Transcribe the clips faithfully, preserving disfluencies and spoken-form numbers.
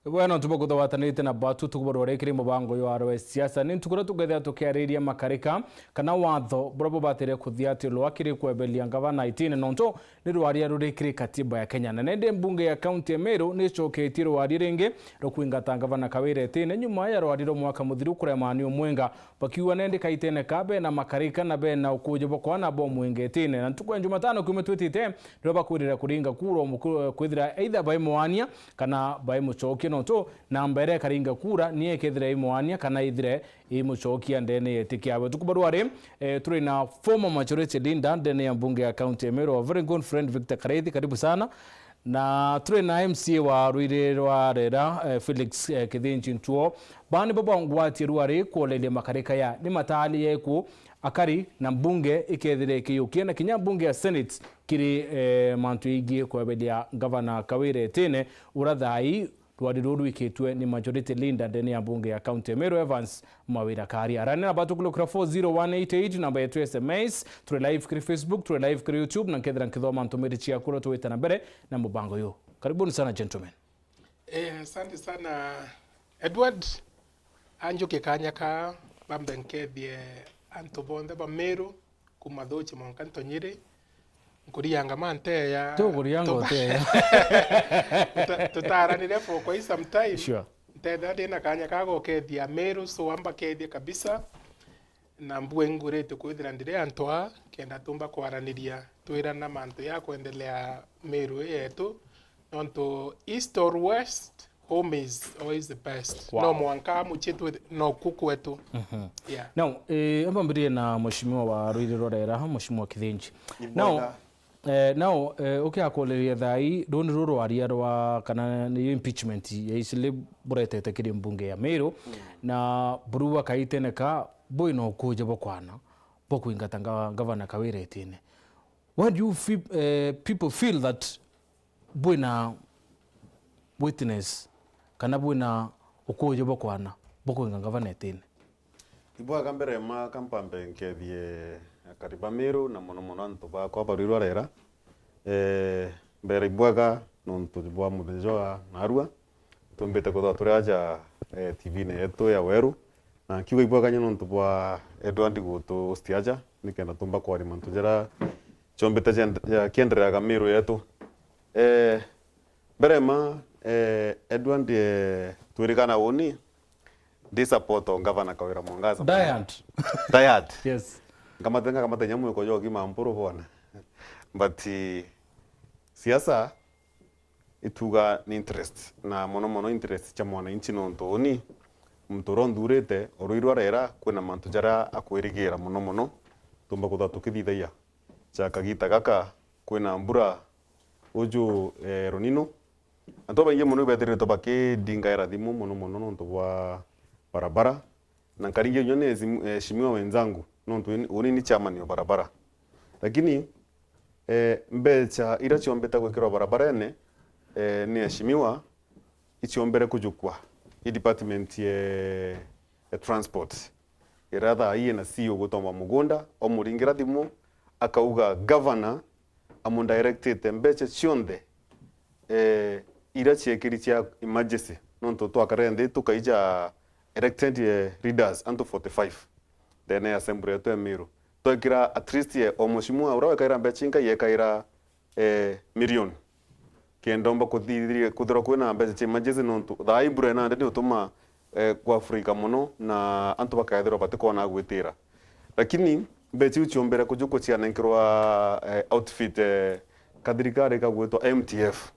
Bwega, nontu bwa kwithirwa watanirite na batu, tukubarwa rikiri mubango jwa arwe siasa. Ni ntuku iria tukethira tukiariria makarika kana watho buria bubatire kuthiatirwa kiri kweberia ngavana itine, nontu ni rwaria ruri kiri katiba ya Kenya. Na nende mbunge ya kaunti ya Meru ni icoketie rwaria ringi rwa kwingata ngavana Kawira itine, nyuma ya rwaria rwa mwaka muthiru kurema ni umwenga, bakiuga nende kaitene ka bena makarika na bena ukuuji bwa kwana bwa mwingi itine. Na ntuku ya Jumatano kiumia twitite, nirio bakwirira kuringa kura umuku-, kwithira either baimuania kana baimucokia, nontu namba iria ikaringa kura niyo ikethira imuania kana ithire imucokia ndene ya iti kiawe. Tukubarwa ri, eh, turi na former majority leader ndene ya mbunge ya kaunti ya Meru, our very good friend Victor Karaithi, karibu sana. Na turi na M C A wa rwiri rwa Rera, eh, Felix, eh, Kithinji Ntuo. Baa nibo bangwatie rwari kuoreria makarika ya ni matari yeku akari na mbunge ikethire ikiyukia na kinya mbunge ya Senate kiri, eh, mantu igie kweberia ngavana Kawira itine, uria thaai rwari ruru rwikitwe ni majority leader ndene ya mbunge ya kaunti ya Meru, Evans Mawira Karia. Aranira batu kulukira four zero one eight eight, namba yetu ya S M S. Turi live kiri Facebook, turi live kiri YouTube, na nkethira nkithoma ntumiri ciaku uria tugwita na mbere na mubango uyu. Karibuni sana, gentlemen. Eh, asante sana, Edward. Anjuke kanya ka bambe nkethie antu bonthe ba Meru, kuma Thuchi mwanka Ntonyiri, nkurianga manteya. Tukurianga tuta-, uteya. Tuta-, tutaranire for quite some time. Sure. Ntethira ndina kanya ka gukethia Meru, so amba kethie kabisa. Na mbue ngurite kwithira ndiri antu aa, kenda tumba kwaraniria, twirana mantu ya kwendelea Meru ii yetu, nontu East or West, home is always the best. Wow. No mwanka mucii twi-, no ku kwetu. Mhm. Yeah. Now, eh, amba mbirie na Mheshimiwa wa Rwiri rwa Rera, Mheshimiwa Kithinji. Ni Now, bwega. Eh, now, eh, ukiakuuliria thaai, ruu niru rwaria rwa, kana niyo impeachment ya Eastleigh buretete kiri mbunge ya Meru, mm, na buruga kaitene ka bwina ukuuji bwa kwana bwa kwingata nga-, ngavana Kawira itine. Why do you feel, eh, people feel that bwina witness kana bwina ukuuji bwa kwana bwa kwinga ngavana itine? Ibwega, mbere ma ka mpambe nkethie akari ba Meru na mono mono antu bakwa ba Rwiri rwa Rera. Eh, mbere ibwega nontu bwa muthenya jwa narua. Tumbite kwithirwa turi aja, eh, T V-ini yetu ya Weru. Na nkiuga ibwega nyo nontu bwa Edward gutu host aja, nikenda tumba kwaria mantu jaria jombite jend-, jakiendereaga Meru yetu. Eh, mbere ma, eh, Edward, eh, twirigana uni, ndi support o Gavana Kawira Mwangaza. Die hard. Die hard. Yes. Ngamatenga, ngamatenga mwiko jwa ugima mpuru bwana. But, eh, siasa ituga ni interest, na mono mono interest cia mwananchi, nontu uni muntu uria unthurite, o Rwiri rwa Rera, kwina mantu jaria akwirigira mono mono, tumba kwithirwa tukithithagia. Ja kagita gaka, kwina mbura uju, eh, El Nino. Antu babaingi mono ibethiritwe bakindingaira thimu mono mono nontu bwa barabara. Na nkaringia kinya ni esimu-, eheshimiwa wenzangu, nontu uni, uni ni chairman wa barabara. Lakini, eh, mbecha iria ciombete gwikirwa barabarene, eh, ni eheshimiwa, iciombere kujukwa i department ya, ya transport. Iria thaa ii ina C E O ugwitwa Mugunda, omuringira thimu, akauga governor amudirectite mbecha cionthe, eh, iria ciekiri cia emergency, nontu twakarire nthi tukaija elected, eh, leaders, antu forty-five ndene ya assembly yetu ya Meru. Twekira at least, eh, o mheshimiwa uria wekaira mbecha inkai yekaira, eh, million. Kenda omba kuthithiria kwithirwa kwina mbecha cia emergency, nontu thaa ii mbura inande ni utuma, eh, gwafurika mono na antu bakaethirwa batikona gwitira. Lakini mbecha iu ciombere kujukwa cianenkerwa, eh, outfit, eh, kathirikari kagwitwa M T F.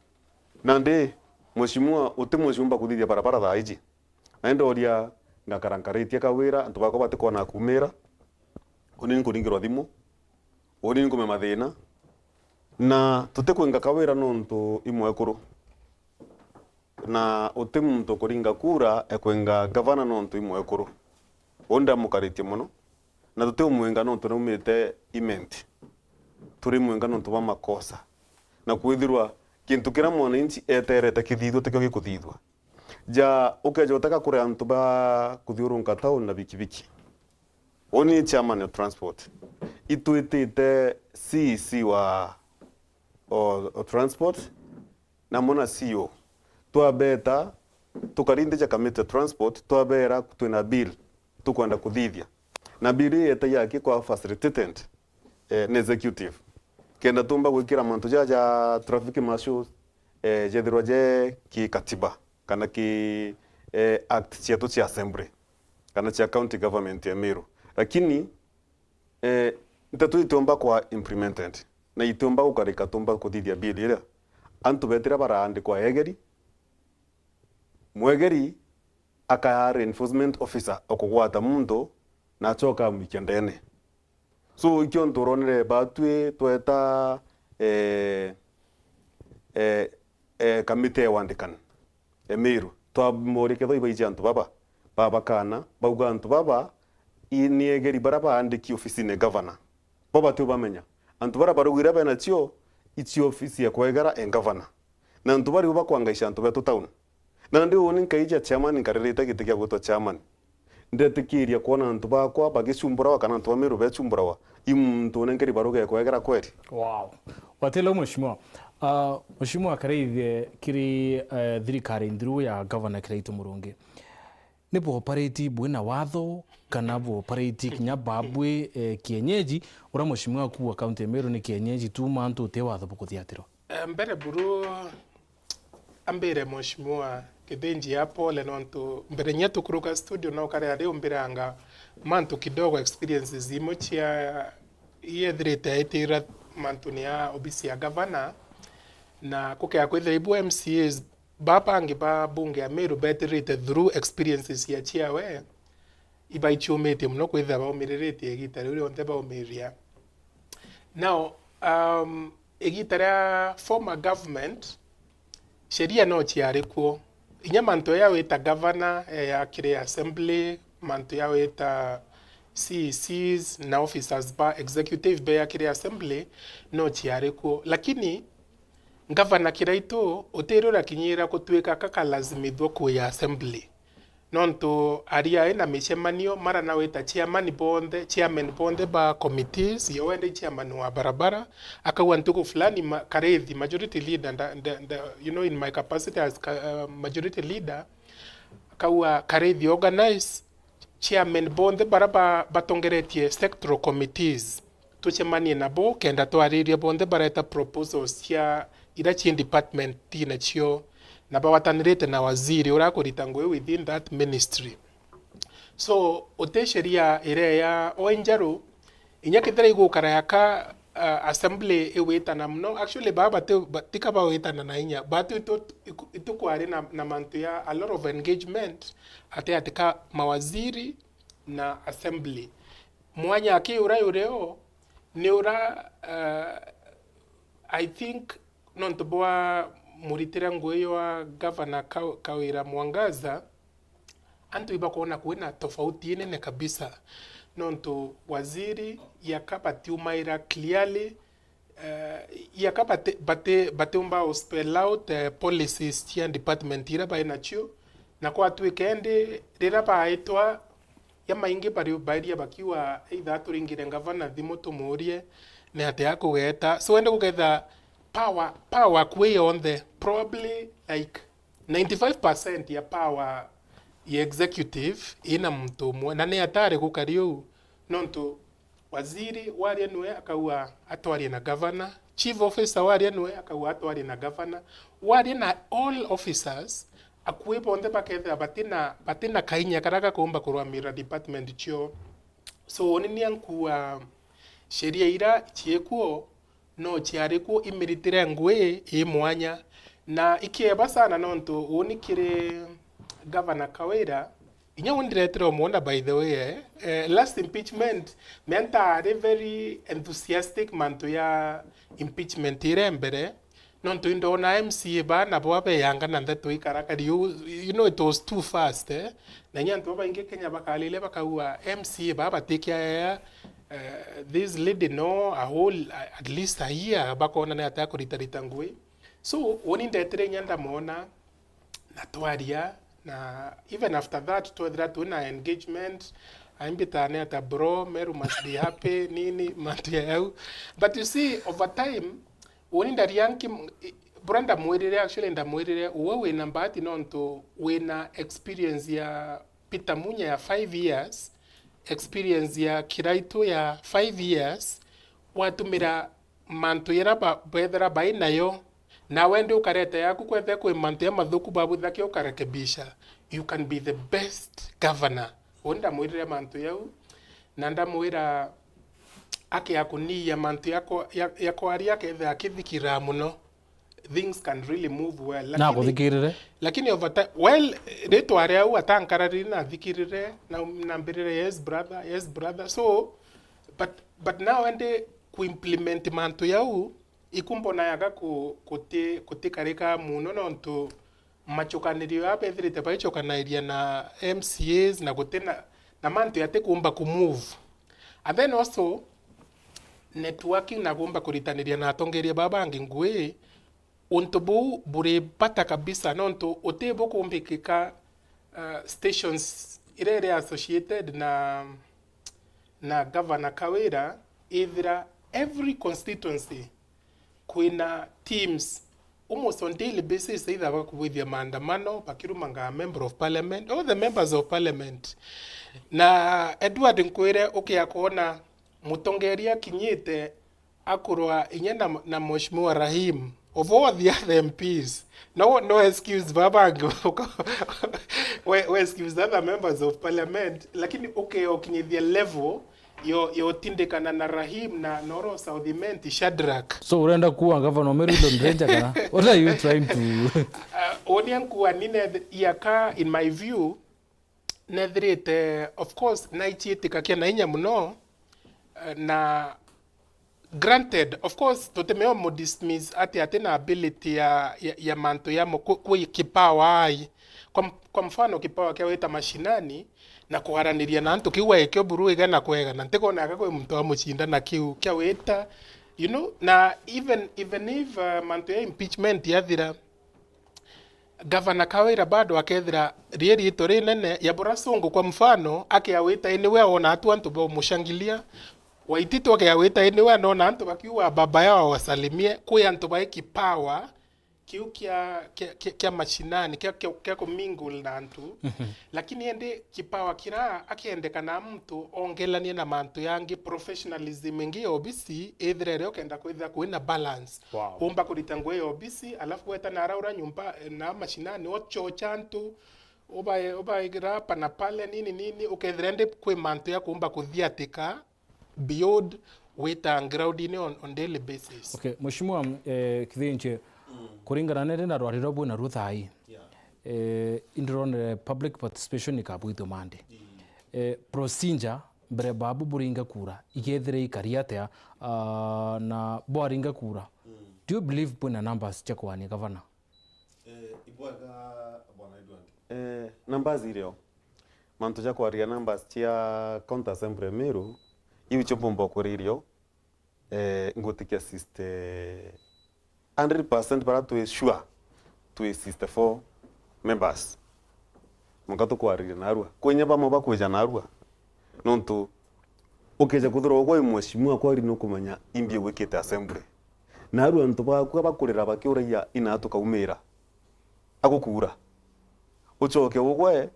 Nandi, mheshimiwa, uti mheshimiwa umba kuthithia barabara thaa iji. Na indoria, ngakara nkaritie Kawira, antu bakwa batikona kumira. Uni nkuringirwa thimu. Uni nkume mathina. Na tutikwinga Kawira nontu i mwekuru. Na uti muntu ukuringa kura ekwinga gavana nontu i mwekuru. Uu ndamukaritie mono. Na tuti umwinga nontu naumite Imenti. Turi mwinga nontu bwa makosa. Na kwithirwa kintu kiria mwananchi eterete kithithwe tikio gikuthithwa. Ja, ukeja utaka kuria antu ba kuthiurunka town na bikibiki. Uni chairman of transport. Itwitite C E C wa o, o transport, namo na C E O. Twabeta, tukari nthi ja committee ya transport, twabera twina bill tukwenda kuthithia. Na bill ii yetagia aki kwa facilitated, eh, ni executive. Kenda tumba gwikira mantu ja, ja traffic marshals, eh, jethirwa je ki katiba, kana ki, eh, act cietu cia assembly, kana cia county government ya Meru. Lakini, eh, nteto itiumba kwa implemented, na itiumba gukarika tumba kuthithia bill iria. Antu betira baraandikwa egeri, mwegeri akaya enforcement officer okugwata muntu na acoka amwikia ndene. So, ikio nturonere batwi tweta, eh, eh, eh, kamiti ya wandikani, Emiru, twamoria kethwa ibaiji antu baba, babakana, bauga antu baba, i-, ni egeri baria baandiki ofisine gavana. Bo bati ubamenya. Antu baria barugwire benacio, ici ofisi ya kwegera e gavana. Na antu bari bakwangaisha antu betu town. Na ndi uni nkaija chairman, nkaririte giti kia gwitwa chairman. Ndetikiria kwona antu bakwa bagicumburawa kana antu ba Meru becumburawa. I muntu unenkeri baruga ekwegera kweri? Wow. Watelo mheshimiwa. Uh, mheshimiwa Karaithe, kiri, uh, thirikari nthiru ya gavana Kiraitu Murungi. Ni buoperate bwina watho kana buoperate kinya babwi, eh, kienyeji, uria mheshimiwa akuuga kaunti ya Meru ni kienyeji tu, mantu uti watho bukuthiatirwa? Eh, mbere buru, ambire mheshimiwa Kithinji ya pole, nontu mbere nya tukuruka studio na ukare ari umbiranga mantu kidogo, experiences imwe cia iethirite aitira mantuni ya obisi ya gavana, na kukea kwithira ibu M C As babangi ba bunge ya Meru betirite through experiences ya ciawe, ibaichumitie muno kwithira baumiriritie igita riu rionthe baumiria. Now, um, igita ria former government, sheria no ciari kuo. Inya mantu ya wita governor, eh, ya kiri assembly, mantu ya wita C E Cs na officers ba executive be ya kiri assembly, no ciari kuo. Lakini, Ngavana Kiraitu utiri urakinyira gutwika kakalazimithua kuya assembly. Nontu aria aina micemanio, mara na wita chairman bonthe, chairman bonthe ba committees, yo wende chairman wa barabara, akauga ntuku fulani ma-, Karithi, majority leader, nda, nda, nda, you know, in my capacity as ka-, uh, majority leader, akauga Karithi organize chairman bonthe bara ba-, batongeretie sectoral committees, tucemanie nabo kenda twariria bonthe bareta proposals cia ira ci department nacio, na bagwatanirite na waziri uria akurita ngugi within that ministry. So, uti sheria iria ya o injeru, inya kethira igukara yaka, uh, assembly iwitana muno. Actually, baba bati-, ba-, tika bawitana na inya. Batu itu, iku-, itukwari na, na mantu ya a lot of engagement, ati atika mawaziri na assembly. Mwanya aki ura urio, ni ura, uh, I think, nontu bwa muritire ngugi jwa Gavana Ka-, Kawira Mwangaza, antu ibakwona kwina tofauti inene kabisa. Nontu waziri yaka batiumaira clearly, eh, yaka bati-, bati-, batiumba u spell out, eh, policies cia department ira bai nacio, na kwatwika indi rira baitwa ya maingi bari-, bairia bakiuga, either turingire ngavana thimu tumurie ni atia akugeta. So, ende kugetha power, power kwi yonthe, probably, like, ninety-five percent ya power ya executive ina muntu umwe, na ni atari gukari uu, nontu waziri waria niwe akauga atwarie na gavana, chief officer waria niwe akauga atwarie na gavana, waria na all officers, akui bonthe bakethira batina, batina kainya karia gakumba kurwamira department cio. So, uni nia nkuuga sheria ira ciikuo no ciari kuo imiritire ngugi ii mwanya. Na ikieba sana nontu uni kiri Gavana Kawira, inya uni ndiretire umwona, by the way, eh. Eh, last impeachment, me ntaari very enthusiastic mantu ya impeachment ire mbere, nontu indona M C A baa nabo abeyanga na ndeto ikarakari uu, you know, it was too fast, eh. Na inya antu babaingi Kenya bakarire bakauga M C A baa batikiaea, eh, this lady no a whole, at least a year, bakona ni atia kuritarita ngugi. So, uni ndetire inya ndamwona, na twaria, na even after that, twethira twina engagement, aimbitane ata bro, Meru must be happy, nini, mantu ya yau. But you see, over time, uni ndaria nki-, i-, Bura ndamwirire, actually ndamwirire, uwe wina mbati nontu wina experience ya Peter Munya ya five years, experience ya Kiraitu ya five years, watumira mantu yara ba-, bethira bai nayo, nawe ndi ukareta yaku, kwethira kwi mantu ya mathuku babwitha ki ukarekebisha, you can be the best governor. Uu ndamwirire mantu yau, na ndamwira akia kuniia mantu ya kwa-, ya, ya kwaria, akethira akithikira muno, things can really move well. Na lakini, kuthikirire? Lakini over time, well, ritwa ria u atankararire, nathikirire, na nambirire, "Yes brother, yes brother." So, but, but now ndi kuimplement mantu yau, iku mbona yaga ku-, kuti-, kutikarika muno, nontu macukanirio ya bethirite baicokanairia na M C As, na guti na, na mantu yatikumba kumove. And then also, networking na kuumba kuritaniria na atongeria baa bangi ngui, untu buu buri bata kabisa, nontu uti bukumbikika, uh, stations iria iri associated na, na Governor Kawira, ithira every constituency kwina teams almost on daily basis, either bakubwithia maandamano, bakirumanga member of parliament, all the members of parliament. Na Edward, nkwire, ukia kwona mutongeria akinyite akurwa inya na, na Mheshimiwa Rahim, of all the other M Ps, no, no excuse baba bangi, we, we excuse the other members of parliament, lakini ukia ukinyithia level yo, yotindikana na Rahim na Noro South Imenti, Shadrack. So urenda kuwa governor Meru Lone Ranger kana? What are you trying to Uh, unia nkuwa nine yaka, in my view, nethirite, of course, naichiitika kia na inya muno, eh, na granted, of course, tutimeo mu dismiss ati ati na ability ya, ya, ya mantu ya mo-, ku-, kwi kipawa ai. Kwa m-, kwa mfano, kipawa kia wita mashinani na kwaraniria na antu, kiu waikio buru iga na kwega, na ntikona aka kwi muntu wa muchinda na kiu kia wita, you know, na even, even if, uh, mantu ya impeachment yathira, Gavana Kawira bado akethira rie riitwa rinene ya bura sungu, kwa mfano, akia wita iniwe aona atu antu bamushangilia, Waititu akia wita iniwe anona antu bakiuga baba yao awasalimie, kwi antu bai kipawa kiu kia, kia, kia, kia mashinani, kia, kia, kia kumingle na antu. Mhm. Lakini indi kipawa kira akiendekana muntu ongelanie na mantu yangi, professionalism ingi ya obisi, ithire iri ukenda kwithira kwina balance. Wow. Umba kurita ngugi ya obisi, alafu weta nara ura nyumba, eh, na mashinani, ochocha antu, ubae-, ubaegira hapa na pale, nini, nini, ukethira ndi kwi mantu ya kuumba kuthiatika beyond wita groundini on, on daily basis. Okay, Mheshimiwa, eh, Kithinji, mm, kuringana niri na rwari rwa bwina ruo thaai, yeah, eh, indironere public participation ikabwithua Monday. Mm. Eh, procedure mbere babu buringa kura, igethire ikari atia, ah, na bwaringa kura? Mm. Do you believe bwina numbers cia kwania gavana? Eh, ibwega, Bwana Edward. Eh, numbers irio. Mantu ja kwaria numbers cia County Assembly Meru, iu cio mpumba kwiririo, eh, ngutikia sixty, hundred percent bara twi sure twi sixty-four members. Mwanka tukwariria narua. Kwinya bamwe bakwija narua. Nontu ukija kwithirwa ugwe wi mheshimiwa kweri nukumenya imbi wikite assembly. Narua antu baku bakurira bakiuragia ina tukaumira. Agukuura. Ucoke ugwe,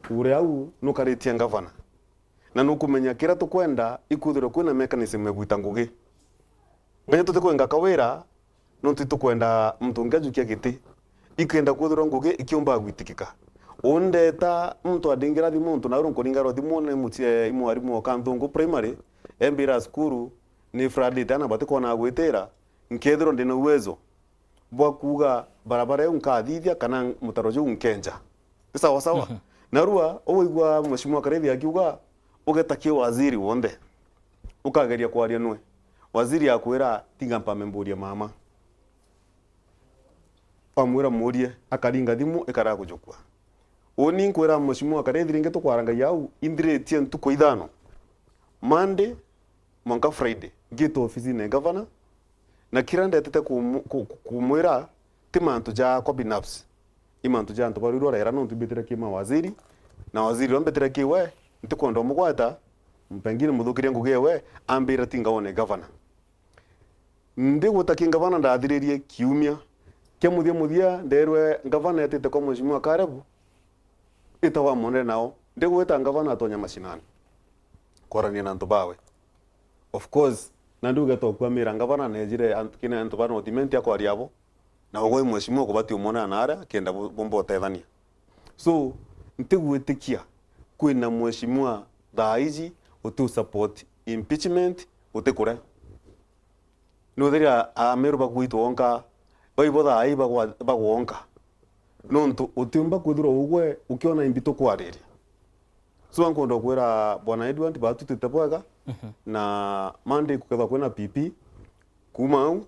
uure au nukaritie ngavana. Na nukumenya kiria tukwenda ikwithirwa kwina mechanism ya gwita ngugi. Menya tutikwenga Kawira, nontu itukwenda muntu ungi ajukia giti. Ikenda kwithirwa ngugi ikiumba gwitikika. Undeta muntu andingira thimu, muntu nauru nkuringarwa thimu ni mucie-, i mwarimu wa Kanthungu Primary, embira cukuru, ni Friday tena batikwona gwitira, nkethirwa ndina uwezo bwa kuuga barabara iu nkathithia kana mutaro juu nkenja. Ni sawa sawa? Mhm. Narua, uigua Mheshimiwa Karithi akiuga, ugeta ki waziri wonthe. Ukageria kwaria nwe. Waziri akwira, "Tiga mpambe mburie mama." Wamwira murie, akaringa thimu, ikara kujukua. Uni nkwira Mheshimiwa Karithi ringi tukwarangagia au, inthiritie ntuku ithano. Monday, mwanka Friday, ngite ofisine ya gavana, na kiria ndetete kumu-, ku-, ku-, kumwira ti mantu jakwa binafsi, i mantu ja antu baria urarera, nontu mbitire ki mawaziri, na waziri uria mbitire ki we, ntikwenda umugweta, pengine muthukirie ngugi ewe, ambira tinga one gavana. Ndiguta ki gavana ndathiririe kiumia, Kia muthia muthia, ndeerwe ngavana etite kwa Mheshimiwa Caleb, ita wamwonere nao. Ndigwita ngavana atonya mashinani kwarania na antu bawe. Of course, na ndiuge tokwamira ngavana neejire antu, kina antu ba North Imenti akwaria abo, na ugwe mheshimiwa kubati umwonana na aria, kenda bu-, bumba utethania. So, ntigwitikia kwina mheshimiwa thaa iji uti support impeachment, uti kure. Nuthiria Ameru bagwitwa onka, baibo thaa ii bagwa-, bagwonka. Nontu utiumba kwithirwa ugwe ukiona imbi tukwariria. So, nkwenda kwira Bwana Edward, batutite bwega, Mhm. na Monday kukethwa kwina P P kuma au,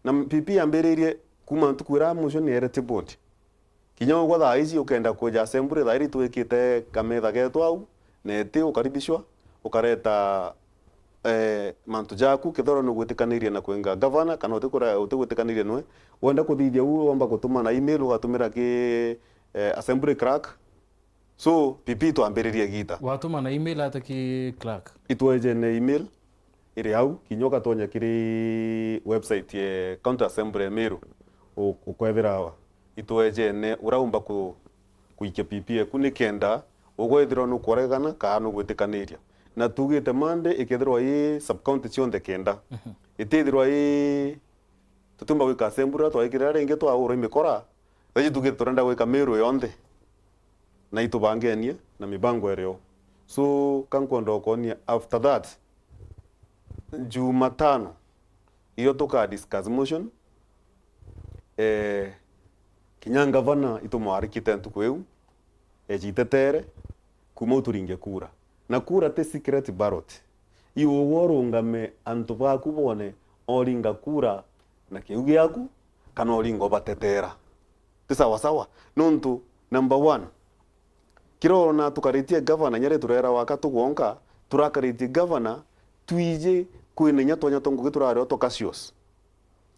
na P P yambiririe kuma ntuku iria motion yeerete board. Kinya ugwe thaa iji ukenda kwija assembly, thaa iri twikite kametha getu au, na iti ukaribishwa, ukareta, eh, mantu jaku, kethirwa nugwitikaniria na kwinga gavana, kana utikura-, utigwitikaniria nwe, wenda kuthithia uu, womba gutuma na email, ugatumira ki, eh, assembly clerk. So, P P twambiririe gita. Watuma na email ata ki clerk? Itwejene email iri au, kinya ugatonya kiri website ya County Assembly ya Meru, u-, ukwethira awa. Itwejene uraumba ku-, kuikia P P eku nikenda ugwethirwa nukuregana kana nugwitikaniria. Na tugite Monday ikethirwa i sub-county cionthe kenda. Mhm. Itithirwa i, tutiumba gwika assembly, twaikirira ringi twaura imikora, thaiji tugite turenda gwika Meru yonthe. Na itubangenie na mibango irio. So, ka nkwenda ukonia after that, Jumatano, iyo tuka discuss motion, eh, kinya ngavana itumwarikite ntuku iu, ejitetere, kuma u turinge kura. Na kura ti secret ballot. Iugwe urungame antu baku bone oringa kura na kiu giaku, kana oringa ubatetera. Ti sawa sawa. Nontu, number one, kira urona tukaritie gavana, inya ri turera waka tugwonka, turakaritie gavana, twiji kwina inya twanya twa ngugi turari o twa cautious.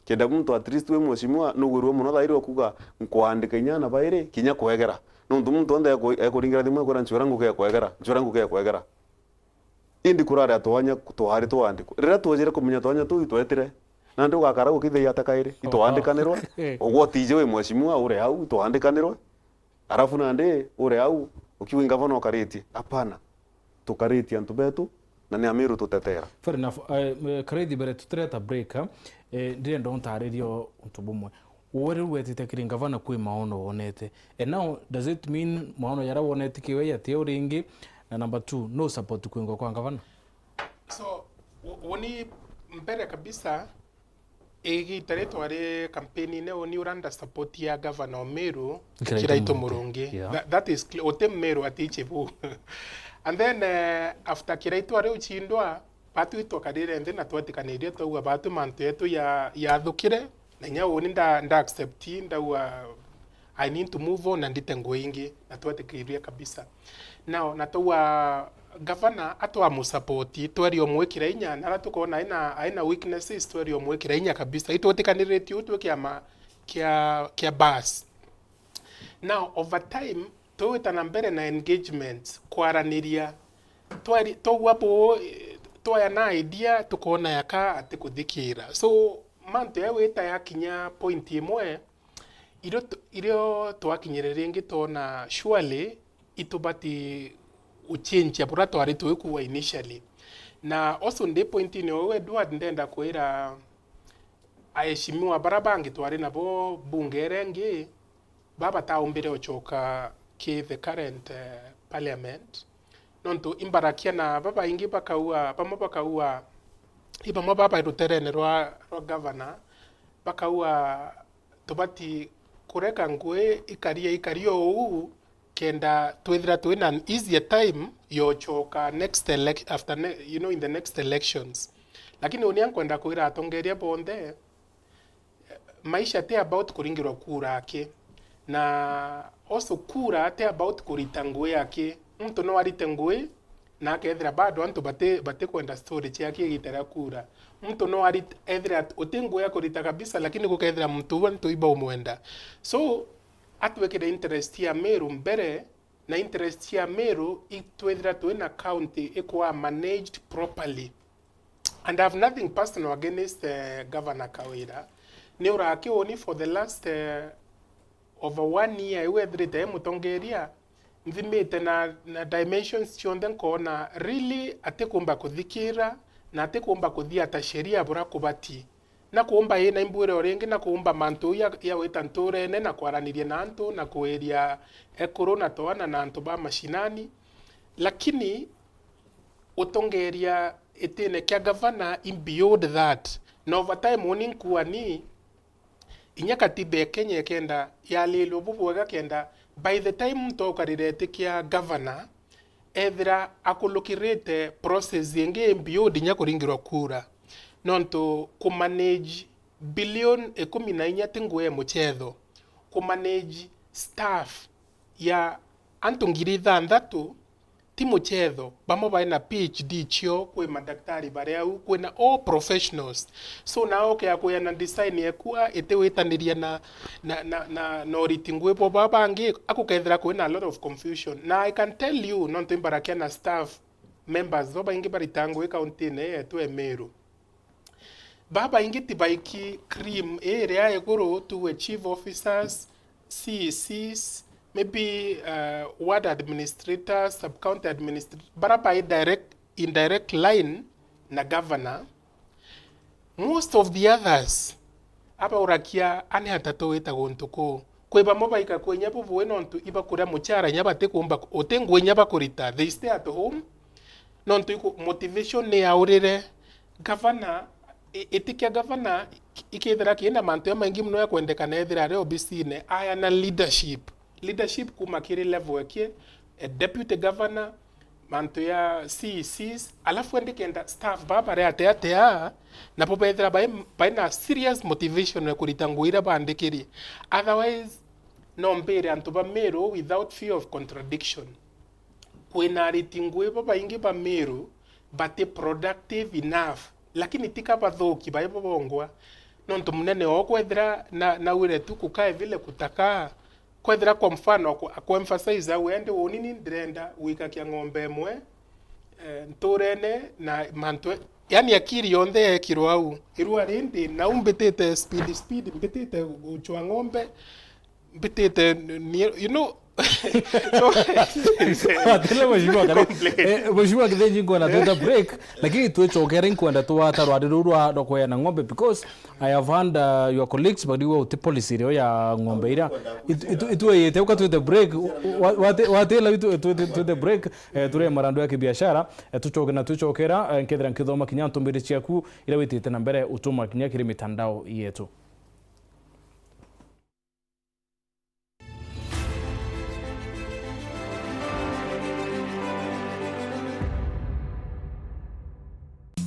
Kenda muntu at least wi mheshimiwa, nugwirwe mono thairi okuga, "Nkwandika inya ana bairi, kinya kwegera." Nontu muntu onthe eku-, ekuringira thimu ekwira, "Ncwira ngugi ekwegera, ncwira ngugi ekwegera." Indi kurari a twanya twari twandikwa. Riria twejire kumenya twanya tuu itwetire, nandi ugakara gukithia ata kairi? Itwandikanirwe, ugwe utiji wi mheshimiwa uri au, itwandikanirwe. Arafu nandi uri au, ukiuga ngavana ukaritie. Hapana. Tukaritie antu betu, na ni Amiru tutetera. Fair enough. Eh, eh, Karaithi, mbere tutireta break, eh, ndirenda untaririe untu bumwe. Uwe riu wetite kiri ngavana kwi maono wonete. And now, does it mean maono jaria wonete kiwe atia uringi? Na number two, no support kwingwa kwa ngavana? So, u-, uni mbere kabisa, igita ri twari kampeni-ini, uni uranda support ya gavana o Meru, Kiraitu Kiraitu Murungi. Murungi. Yeah. Tha-, that is clear. Uti Meru ati chibu. And then, eh, after Kiraitu ari uchindwa, batwi twakarire nthi na twetikanirie twauga batwi mantu yetu ya, yathukire. Na inya uni nda, nda accept, ndauga, "I need to move on na ndite ngugi ingi," na twetikiria kabisa. Now, na twauga, gavana atwamusupport, tweria umwikira inya, na ara tukona aina, aina weaknesses, tweria umwikira inya kabisa. Itwitikaniritie u twi kiama kia, kia bus. Now, over time, twita na mbere na engagement, kwaraniria. Twari-, twaua bu, eh, twaya na idea, tukona yaka atikuthikira. So, mantu ya wita yakinya point imwe, irio tu-, irio twakinyire ringi twona surely itubati guchinjia buria twari twikuwa initially. Na also ndi point-ini ou, Edward, ndenda kwira aheshimiwa baria bangi twari nabo bunge iria ingi, babataaumbire ucoka ki the current, eh, parliament. Nontu imbarakia na babaingi bakaua, bamwe bakaua, i bamwe baba ruterene rwa, rwa governor, bakaua tubati kureka ngui ikaria, ikaria uu, kenda twithira twina an easier time yocoka next elec-, after ne-, you know, in the next elections. Lakini unia nkwenda kwira atongeria bonthe, maisha ti about kuringirwa kura aki. Na also kura ti about kurita ngui aki. Muntu no arite ngui, na akethira bado antu bati, batikwenda story ciake igita ria kura. Muntu no arit-, ethira at-, uti ngui ya kurita kabisa, lakini gukethira muntu uu antu ibaumwenda. So, atwikire interest ya Meru mbere, na interest ya Meru itwithira twina county ikwa managed properly. And I have nothing personal against, eh, Governor Kawira. ni urakiuni for the last, eh, over one year, iu ethirite e mutongeria, nthimite na, na dimensions cionthe, nkoona really atikumba kuthikira na atikumba kuthiata sheria bura kubati. Na kuumba ii na imbwire o ringi, na kuumba mantu ya, ya gwita ntuurene na kwaraniria na antu na kwiria ekuru na twana na antu ba mashinani. Lakini utongeria itine kia gavana in beyond that. Na over time uni nkuani, inya katiba ya Kenya ikenda yalilwe bubwega kenda by the time muntu aukarire iti kia gavana, ethira akulukirite process ingi in beyond inya kuringirwa kura. Nontu kumanage billion ikumi na inya ti ngugi ya muchetho. Kumanage staff ya antu ngiri ithanthatu ti muchetho. Bamwe bai na P H D cio, kwi madaktari bari au, kwina all professionals. So, nao ukea kwia na design ekua itiwitaniria na, na, na, na, na uriti ngugi bwa baa bangi, akukethira kwina a lot of confusion. Na I can tell you, nontu imbarakia na staff members babaingi barita ngugi kauntine yetu ya Meru. Babaingi ti baiki cream ii iria iguru tuwe chief officers, C E Cs, maybe, uh, ward administrators, sub-county administrators, bara bai direct, in direct line na governor. Most of the others, abaurakia ani atatu wita guntu kuu. Kwi bamwe baika kwinya bubui nontu ibakuria muchara inya batikumba, uti ngugi inya bakurita, they stay at home. Nontu iku-, motivation ni yaurire. Gavana, i-, iti kia gavana ikethira kina mantu jamaingi mono ya kwendekana ethira ari obisine, aya na leadership. Leadership kuma kiri level eki, eh, deputy governor, mantu ya C E Cs, alafu endi kenda staff baa bari atia atia, nabo bethira bai, bai na serious motivation ya kurita ngugi iria baandikirie. Otherwise, no mbire antu ba Meru without fear of contradiction. Kwina ariti ngugi babaingi ba Meru bati productive enough, lakini ti ka bathuki bai bo bongwa. Nontu munene wao kwethira na, naure tu kukae vile kutakaa, kwethira kwa mfano aku, aku emphasize au endi uni ni ndirenda gwikakia ng'ombe imwe, eh, nturene na mantu, yani akiri yonthe yekirwe au. Irua rindi nau mbitite speed, speed, mbitite guchwa ng'ombe, mbitite ni, you know, so, atele mheshimiwa kare, complain. Eh, mheshimiwa Kithenji, ngwenda twite break, lakini twicokere nkwenda twata rwari ruu rwa, rwa kweana ng'ombe, because I have heard, uh, your colleagues bakiuga uti policy irio ya ng'ombe iria itu, itu, itweyite uka twite break, wa, wa, wate, watela itu, tu, tu, twite break, eh, turi marandu ya kibiashara, eh, tucoke na twicokera, eh, nkethira nkithoma kinya ntumbiri ciaku iria witite na mbere utuma kinya kiri mitandao yetu.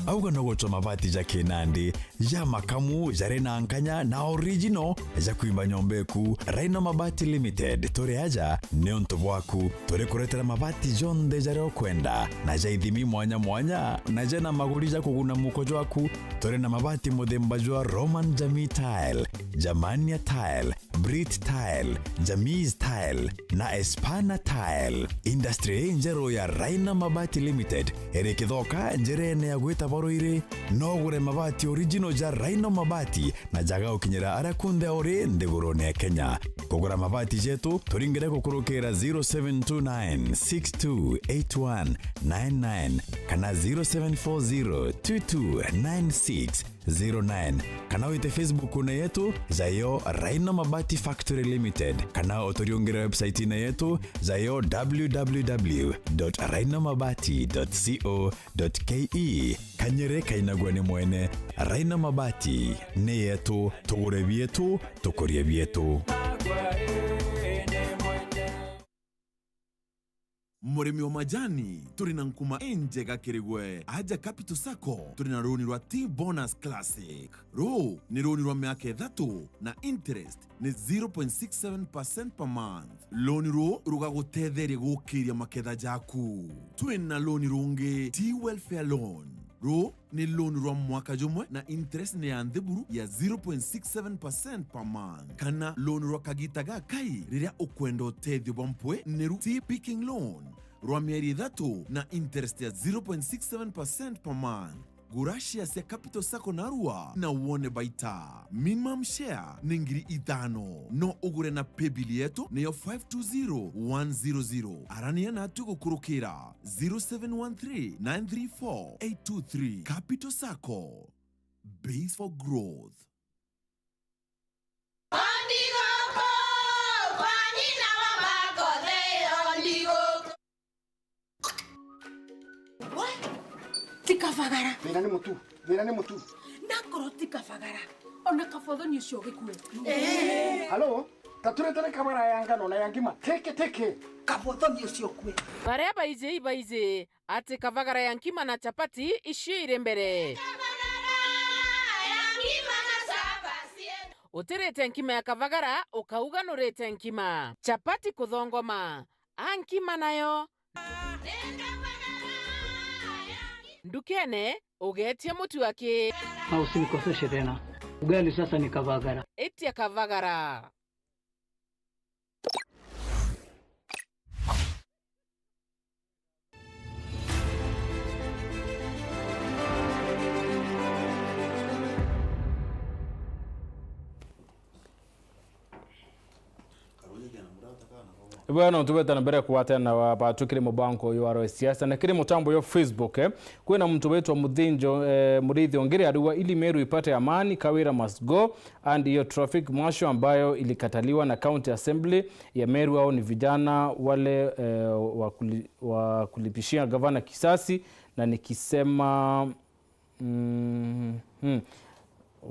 Auga no gucwa mabati ja kinandi, ja makamu, jari na nkanya na original, ja kwimba nyomba eku. Rhino Mabati Limited, turi aja niuntu bwaku. Turi kuretera mabati jonthe jaria ukwenda, na ja ithimi mwanya mwanya, na jena maguri ja kuguna muko jwaku. Turi na mabati muthemba jwa Roman Jamii Tile, Germania Tile, Brit Tile, Jamis Tile na Espana Tile. Industry injeru ya Raina Mabati Limited iri Kithoka, njirene ya gwita Baruiri. No ugure mabati original ja Raina Mabati na jaga gukinyira aria kunthe uri nthigurune ya Kenya. Kugura mabati jetu, turingire gukurukira zero seven two nine six two eight one nine nine kana zero seven four zero two two nine six zero nine, kana wite Facebook-une yetu, jayo Raina Mabati Factory Limited, kana uturiungire website-ine yetu, jayo w w w dot raina mabati dot co dot k e. Kanyere kainagua ni mwene. Raina Mabati ni yetu, tugure bietu, tukurie bietu. Murimi wa majani, turi na nkuma injega kiri gwe. Aja Capital Sacco, turi na runi rwa T-Bonus Classic. Ruu ni runi rwa miaka ithatu na interest ni zero point six seven percent per month. Runi ruu rugagutetheria gukiria maketha jaku. Twi na runi rungi, T-Welfare Loan. Ruu ni loan rwa mwaka jumwe na interest ni ya nthi buru ya zero point six seven percent per month, kana loan rwa kagita gakai riria ukwenda utethio bwa mpwi ni ru tea picking loan rwa mieri ithatu na interest ya zero point six seven percent per month. Gura share cia Capital Sacco narua na wone baita. Minimum share ni ngiri ithano. No ugure na paybill yetu niyo five two zero one zero zero. Arania natwi gukurukira zero seven one three nine three four eight two three. Capital Sacco. Base for growth. Ondigoko, kwa nyina wa Makothe, ondigoko. We, ti kabagara. Thina ni mutu, thina ni mutu. Nakorwo ti kabagara, ona kabothoni ucio ugikue. Halo, ta turetane kabara ya ngano na ya ngima. Teke, teke. Kabothoni ucio ukue. Baria baiji ibaiji ati kabagara ya nkima na chapati icio iri mbere. Utirite nkima ya kabagara, ukauga nurite nkima. Chapati kuthongoma. A nkima nayo. Ndukene, ugetie mutu aki. Na usinikoseshe tena. Ugali sasa ni kabagara. Itia kabagara. Bwana, tubeta na mbere kugwatana na batwi kiri mubango uyu wa Roy Siasa na kiri mutambo uyu Facebook, eh. Kwina muntu witwa Muthinjo, eh, Muriithi Ongiri ariuga, ili Meru ipate amani, Kawira must go, and hiyo traffic marshal ambayo ilikataliwa na County Assembly ya Meru, hao ni vijana wale, eh, wa kuli-, wa kulipishia gavana kisasi, na nikisema, mm, hmm.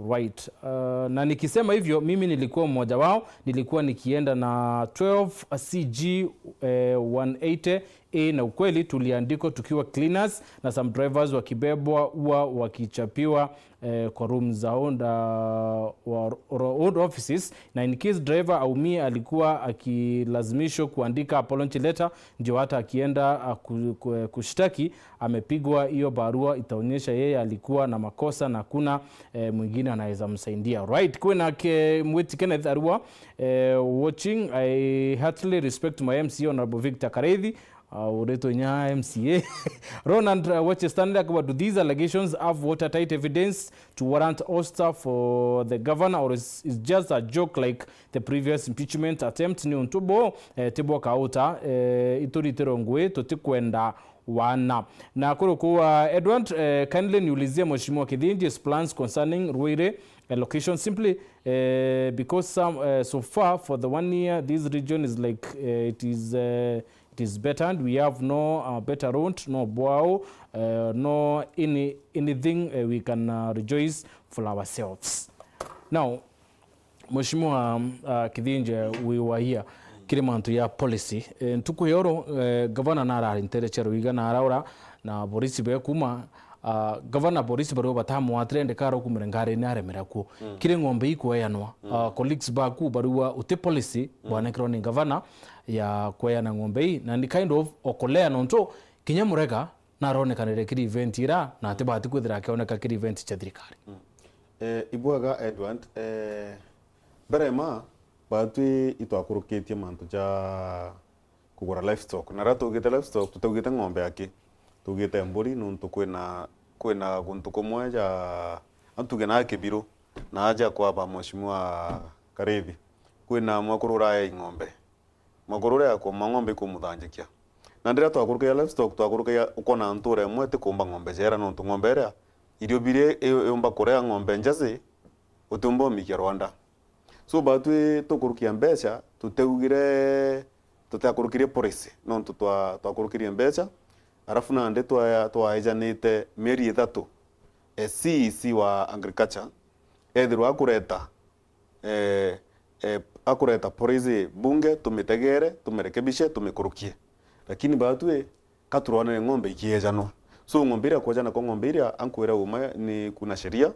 Right. Uh, na nikisema hivyo, mimi nilikuwa mmoja wao, nilikuwa nikienda na twelve C G, eh, one eighty A, na ukweli tuliandikwa tukiwa cleaners, na some drivers wakibebwa huwa wakichapiwa, eh, kwa room za old, uh, wa, ro-, old offices, na in case driver aumie, alikuwa akilazimishwa kuandika apology letter, ndio hata akienda, uh, ku-, ku-, kushtaki, amepigwa hiyo barua, itaonyesha yeye alikuwa na makosa na hakuna, eh, mwingine anaweza msaidia. Right, kwina ke-, Mwiti Kenneth arua, eh, watching. I heartily respect my M C A, Honorable Victor Kareithi, uh, uretwe nya M C A. Ronald, uh, Wache Stanley akauga, do these allegations have watertight evidence to warrant ouster for the governor, or is, is just a joke like the previous impeachment attempt? Ni untu bo, eh, tibo kauta, eh, ituritiro ngui, tutikwenda wana. Na kuri kuwa Edward, eh, kindly niulizie Mheshimiwa Kithinji his plans concerning Ruiru, eh, location simply, eh, because some, eh, so far for the one year this region is like, eh, it is, eh, it is better and we have no, uh, better road, no bwao, eh, no any, anything, eh, we can, uh, rejoice for ourselves. Now, Mheshimiwa, uh, Kithinji, we were here kiri mantu ya policy. Eh, ntuku ya oro, eh, gavana narari ntere cia Ruiga na araura na borisi be kuma, uh, gavana, borisi bario batamwatire ndikara ukumire ngarine aremera kuo. Mm. Kiri ng'ombe ikweanwa, mm, uh, colleagues baku barua uti policy, mm, bwanekirwo ni gavana ya kweana ng'ombe ii, na ni kind of okolea nontu kinya Murega naronekanire kiri event ira na atibati kwithira akioneka kiri event cia thirikari. Mm. Eh, ibwega Edward, eh, mbere ma, batwi itwakurukitie mantu ja kugura livestock. Na riria tugite livestock, tutaugite ng'ombe aki, tugite mburi, nontu kwina, kwina guntu kumwe ja, antuge na Kibiru, na aja kwa ba Mheshimiwa Karithi, kwina mwekuru uraya i ng'ombe. Maguru uria akuma ng'ombe ikumuthanjikia. Na ndiria twakurukagia livestock, twakurukagia ukona ntura imwe itikumba ng'ombe ciera, nontu ng'ombe iria irio biria i-, iumba kuria ng'ombe njaci, utiumba umikia rwanda. So, batwi tukurukia mbeca, tuteugire, tutakurukirie policy, nontu twa-, twakurukirie mbeca, arafu nandi twa-, twaejanite mieri ithatu, eh, C E C wa agriculture ethirwa akureta eh, eh, akureta policy bunge, tumitegere, tumirekebishe, tumikurukie. Lakini batwi, ka turonere ng'ombe ikiejanwa. So, ng'ombe iria kwejana kwa ng'ombe iria, ankwira uma ni kuna sheria,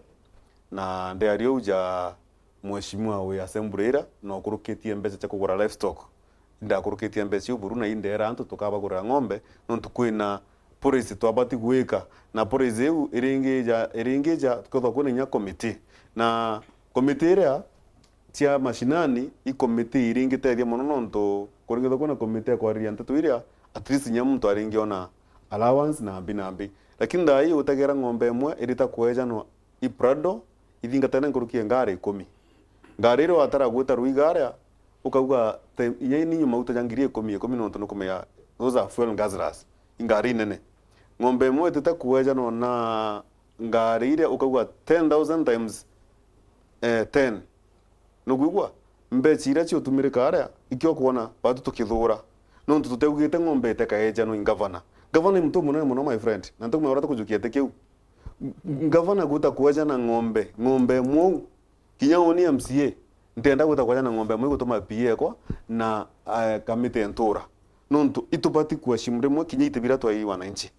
na ndiaria u ja mheshimiwa wi assembly ira, na ukurukitie mbeca cia kugura livestock. Indakurukitie mbeca iu buru, na indera antu tukabagurira ng'ombe, nontu kwina policy twabati gwika, na policy iu iringija, iringija, tukethwa kwina inya committee. Na committee iria cia mashinani, i committee iringitethia mono, nontu kuringithwa kwina committee ya kwariria nteto iria, at least inya muntu aringiona allowance na mbi na mbi. Lakini thaa ii utegera ng'ombe imwe irita kwejanwa i Prado ithingatene nkuruki ya ngari ikumi. Ngari iria watara gwita Ruiga aria, ukauga, "Te, inya ni nyuma uta ja ngiri ikumi, ikumi nontu nukumenya, those are fuel guzzlers. I ngari inene." Ng'ombe imwe itite kwejanwa na ngari iria ukauga ten thousand times, eh, ten. Nukwigua? Mbecha iria ciutumirika aria, ikio kwona batu tukithura. Nontu tuteugite ng'ombe itekaejanwa i ngavana. Ngavana ni muntu munene muno, my friend. Na ntukumenya uria tukujukia ati kiu. Ngavana gwita kweja na ng'ombe, ng'ombe imwe uu. Kinya uu ni M C A, ntienda gwita kweja na ng'ombe imwe igutuma P A ekwa na, eh, kamiti ya ntura. Nontu itubati kuheshimu rimwe kinya iti biria twai wananchi.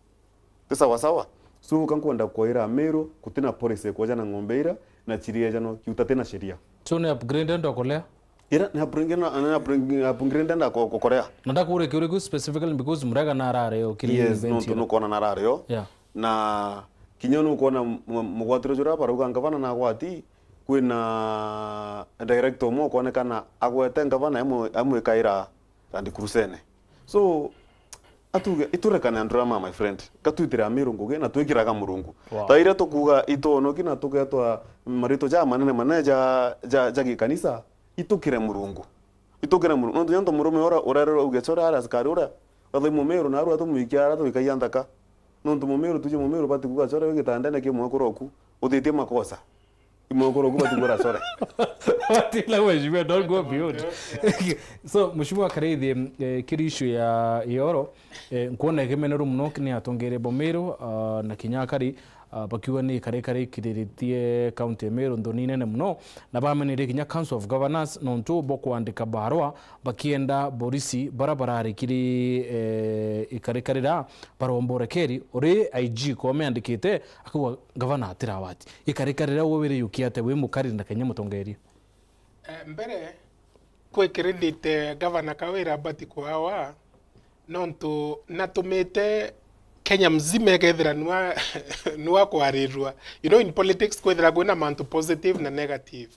Ti sawa sawa? So, ka nkwenda kwira Amiru, gutina policy ya kweja na ng'ombe ira, na chiriejanwa kiuta tina sheria. So, ni upgrade ndo kulea? Ira ni upgrade na, ni upgrade, upgrade na ko-, kukorea. Na ndakuria kiuria kiu specifically because Murega narareo kiri Yes, bench nontu ira. Nukona narareo. Yeah. Na kinya nukona mu-, mugwatiro juria barauga ngavana nagwati, kwina director umwe ukonekana agwete ngavana amwe, amwikaira Land Cruiser-ene. So, atuge, iturekane antu ria ma, my friend. Katwitire Amiru ngugi na twikiraga Murungu. Wow. Ta iria tukuuga itwonoki na tugetwa maritwa ja manene manene ja, ja, ja gikanisa, itukire Murungu. Itukire Murungu. Nontu nontu murume ura urererwa uge, "Chore ara askari ura, wathui Mumiru na arua tumwikia ara twikagia nthaka." Nontu Mumiru tuje Mumiru bati kuuga, "Chore wi gitandene ki mwekuru oku, uthitie makosa." Imwe kuru kuba tugura sore. Atila mheshimiwa, don't go beyond. So, mheshimiwa Karithi, eh, kiri issue ya Iyoro, eh, nkwona ikimeneru muno ni atongeria ba Meru, ah, na kinya akari, ah, bakiuga ni ikari kari kiriritie county ya Meru nthoni nene muno, na bamenerie kinya Council of Governors nontu bo kwandika barua bakienda borisi bara barari kiri, eh, ikari kari ra barombore keri, uri I G Koome andikite, akauga, Gavana atirawati. Ikarika riria we wiriyukia atia wi mukari na Kenya mutongeria? Eh, mbere, kwi credit, eh, Gavana Kawira abati kuawa, nontu natumite Kenya mzima ikethira nwa, nwa kwarirua. You know, in politics kwithira kwina mantu positive na negative.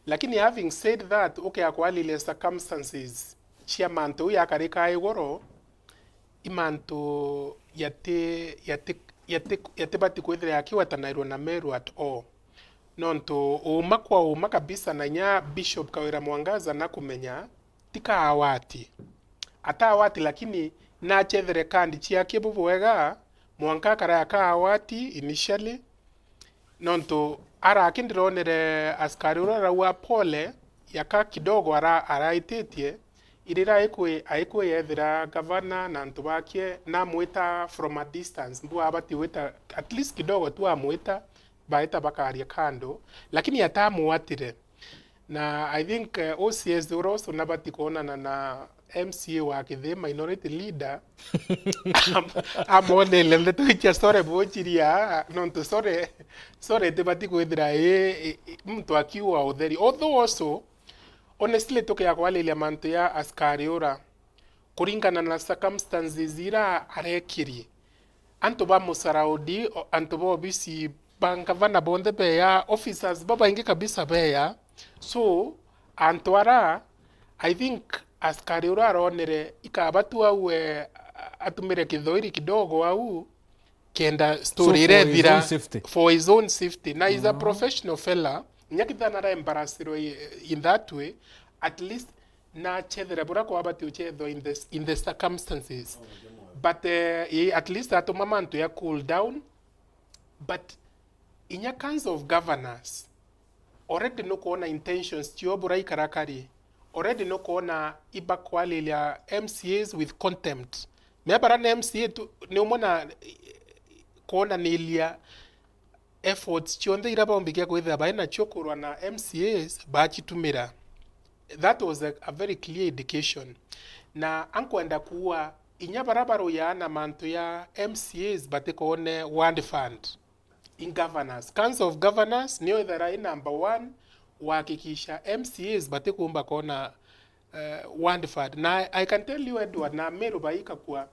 Lakini having said that, ukea kwariria circumstances cia mantu au yakarika iguru, i mantu yati, yati, yati, yatibati kwithira yakigwetanairwa na Meru at all. Nontu uuma kwa uuma kabisa, na inya Bishop Kawira Mwangaza nakumenya, ti kaawati. Ataawati, lakini nachethere kandi ciake bubwega, mwanka akara ya kaawati initially, nontu araki ndironere askari uria arauga pole, yaka kidogo ara-, araititie, irira aikwi-, aikwiyethira gavana na antu bake, namwita from a distance, mbu abati gwita at least kidogo tu amwita, baita bakaria kando, lakini atamwatire. Na I think, eh, O C S uria ucio nabati kwonana na M C A wa Kithii, minority leader, am-, amonele ndeto icia sore buchiria, nontu sore, sore itibati kwithira i, i, i, muntu akiua utheri. Although also, honestly, tukia kwariria mantu ya askari ura, kuringana na circumstances ira arekiri, antu ba musaraudi, o-, antu ba obisi ba ngavana bonthe beya, officers babaingi kabisa beya. So, antu ara, I think, askari uria aronere ikaba tu au, eh, atumire kithoiri kidogo au, kenda story So, for his irethira own safety. For his own safety. Na he's a professional fella. Inya kithana ara embarrassirwe i-, in that way, at least nachethera buria kwabati uchethwa in the, in the circumstances. But, eh, i-, at least atuma mantu ya cool down. But inya Council of Governors, already nukwona intentions cio buria ikarakari. Already nukwona ibakwariria M C As with contempt. Mea bara ni M C A tu, ni umwe na, kwonaniria efforts cionthe ira baumbikia kwithira bai nacio kurwa na M C As bacitumira. That was a, a very clear indication. Na ankwenda kuua inya bara baruyaa na mantu ya M C As batikoone ward fund in governors. Council of Governors niyo ithera i number one kuhakikisha M C As batikumba koona, eh, ward fund. Na I, I can tell you, Edward, na Meru baikakua,